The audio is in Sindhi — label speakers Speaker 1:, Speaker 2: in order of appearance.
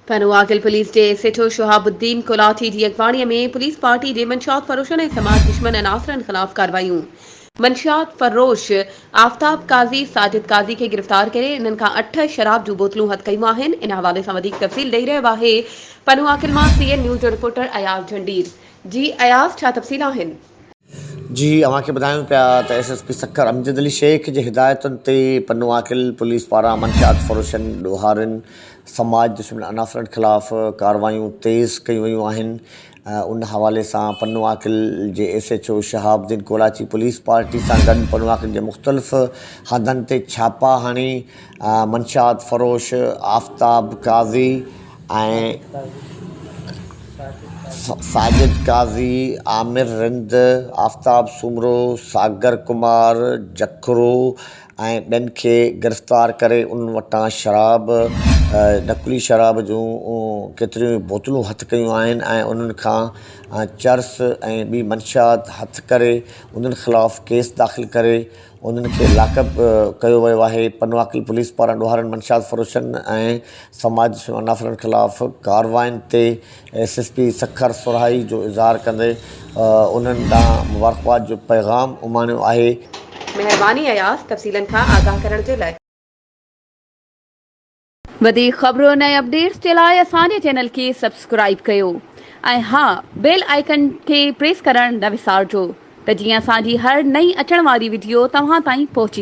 Speaker 1: پنوعاقل پوليس جي S H O Shahab Uddin Kolachi جي اڳواڻي ۾ پوليس پارٽي جي منشيات فروشن ۽ سماج دشمن عناصرن خلاف ڪاروايون، منشيات فروش آفتاب قاضي، ساجد قاضي کي گرفتار ڪري انهن کان اٺ شراب جون بوتلون هٿ ڪيون آهن، ان حوالي سان وڌيڪ تفصيل ڏئي رهيو آهي پنوعاقل مان سي اين نيوز جو رپورٽر اياز جهنڊير، جي اياز ڇا تفصيل آهن؟
Speaker 2: جي اوهان کي ٻڌايون پيا ته S S P Sukkur Amjad Ali Shaikh جي هدايتن تي پنوعاقل پوليس پاران منشيات فروشن، ڏوهارين، سماج دشمن عناصرن خلاف ڪارروايون تيز ڪيون ويون آهن ان حوالي سان پنوعاقل جي S H O Shahab Uddin Kolachi police party سان گڏ پنوعاقل جي مختلف هنڌن تي ڇاپا هڻي منشيات فروش آفتاب قاضي ۽ ساجد قاضي، عامر رند، آفتاب سومرو، ساگر ڪمار جکرو ۽ ٻين کي گرفتار ڪري انهن وٽان شراب نقلي شراب جون ڪيتريون ئي بوتلون هٿ ڪيون آهن ۽ انهن کان چرس ۽ ٻي منشيات هٿ ڪري انهن خلاف ڪيس داخل ڪري انهن کي لاڪ اپ ڪيو ويو آهي، پنوعاقل پوليس پاران ڏوهارين منشيات فروشن ۽ سماج دشمن عناصرن خلاف ڪاررواين تي ايس ايس پي سکر سرهائي جو اظهار ڪندي انهن ڏانهن مبارڪباد جو پيغام اماڻيو آهي.
Speaker 1: مهرباني اياز تفصيلن کان آگاهه ڪرڻ جي لاء. وڌيڪ خبرن ۽ اپڊيٽس جي لاء اسان جي چينل کي سبسڪرائيب ڪيو ۽ ها بيل آئيڪن کي پريس ڪرڻ نه وسارجو ته جيئن اسان جي هر نئين اچڻ واري وڊيو توهان تائين پهچي.